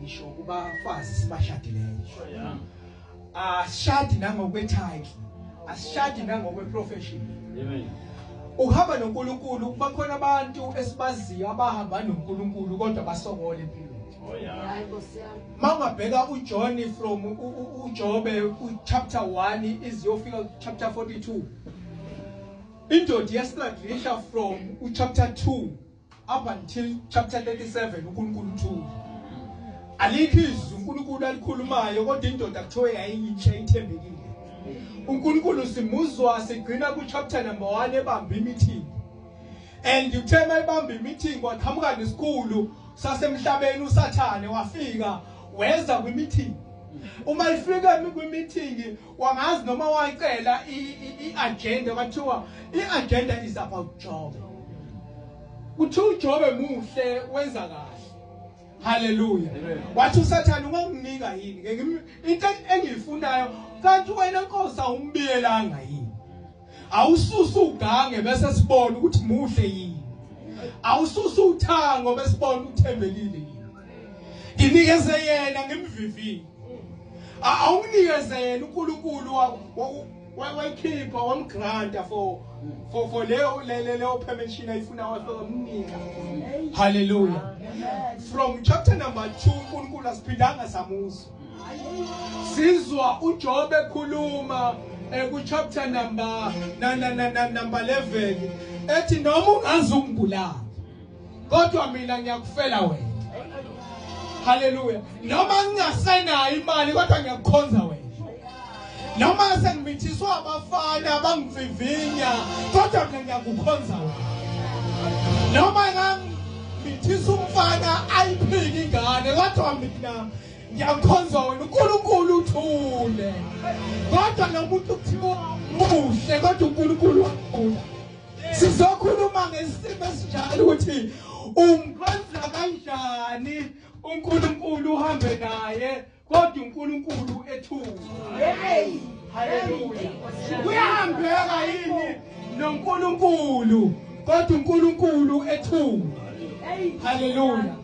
ngisho kubafazi sibashadileyo. Asishadi nangokwe-title, asishadi nangokwe-profession. Amen. Ukuhamba noNkulunkulu, bakhona abantu esibaziyo abahamba noNkulunkulu kodwa basokola empilweni. Oh yeah. Hayi Nkosi yami. Mawungabheka uJohn from uJobe chapter 1 iziyofika chapter 42. Indoda iyastrugglisha from chapter 2 up until chapter 37 uNkulunkulu uthule. Alikho izwi uNkulunkulu alikhulumayo kodwa indoda kuthiwe yayinhle ithembekile. uNkulunkulu simuzwa sigcina ku chapter number 1 ebamba imeeting. And uthe mayibamba imeeting kwaqhamuka nesikhulu sasemhlabeni uSathane wafika weza kwimeeting. Uma ifika kwimeeting wangazi noma wacela i-agenda, kwathiwa i-agenda is about Job. Kuthiwa uJobe muhle wenza kahle. Haleluya. Wathi uSathane unganginika yini ke into engiyifunayo, kanti wena Nkosi awumbiyelanga yini? Awususa ugange bese sibona ukuthi muhle yini? Awususa uthango bese sibona uthembekile yini? Nginikeze yena ngimvivinye. Awunginikeze yena uNkulunkulu wayikhipha wamgranta for leyo leyo permission ayifuna wafika wamnika. Hallelujah. From chapter number 2 uNkulunkulu asiphindanga samuzwa. Sizwa uJob ekhuluma ku chapter number na na na number 11 ethi noma ungaze ungibulale kodwa mina ngiyakufela wena. Hallelujah. Noma ngingasenayo imali kodwa ngiyakukhonza wena. Noma sengimithiswa abafana abangivivinya kodwa mina ngiyakukhonza wena. Noma ngangimithisa umfana ayiphike ingane kodwa mina ngiyakukhonza wena. uNkulunkulu uthule. Kodwa lo muntu kuthiwa muhle kodwa uNkulunkulu wakhula. Sizokhuluma ngesimo esinjalo ukuthi umkhonza kanjani uNkulunkulu uhambe naye kodwa uNkulunkulu ethule. Hey. Haleluya. Kuyahambeka yini noNkulunkulu kodwa uNkulunkulu ethule? Haleluya.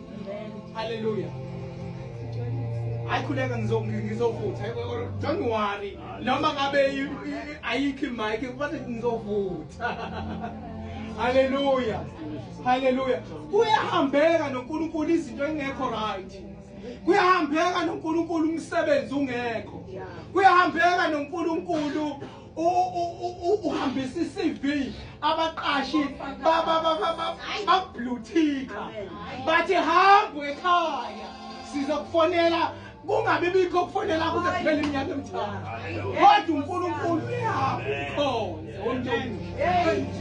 Haleluya. Ayikhuleka ngizovutha. Don't worry. Noma ngabe ayikho imic kodwa ngizovutha. Haleluya. Haleluya. Kuyahambeka noNkulunkulu izinto engekho right. Kuyahambeka noNkulunkulu umsebenzi ungekho. Kuyahambeka noNkulunkulu uhambisa iCV abaqashi babluthika bathi hamba ekhaya sizokufonela, kungabi bikho kufonela kuze kuphele iminyaka emithathu, kodwa uNkulunkulu uyahamba.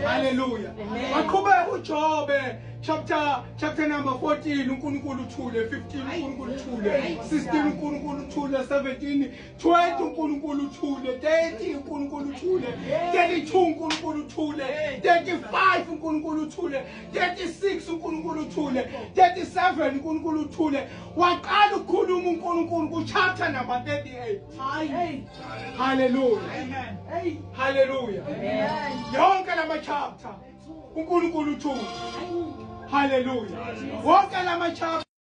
Haleluya. Waqhubeka uJobe chapter number 14 uNkulunkulu uthule, 15 uNkulunkulu uthule, 16 uNkulunkulu uthule, 17, 20 uNkulunkulu uthule, 30 uNkulunkulu uthule, 32 uNkulunkulu uthule, 35 uNkulunkulu uthule, 36 uNkulunkulu uthule, 37 uNkulunkulu uthule. Waqala ukukhuluma uNkulunkulu ku chapter number 38. Haleluya. Haleluya. Yonke lama chapter uNkulunkulu uthule. Haleluya. Wonke lama chapter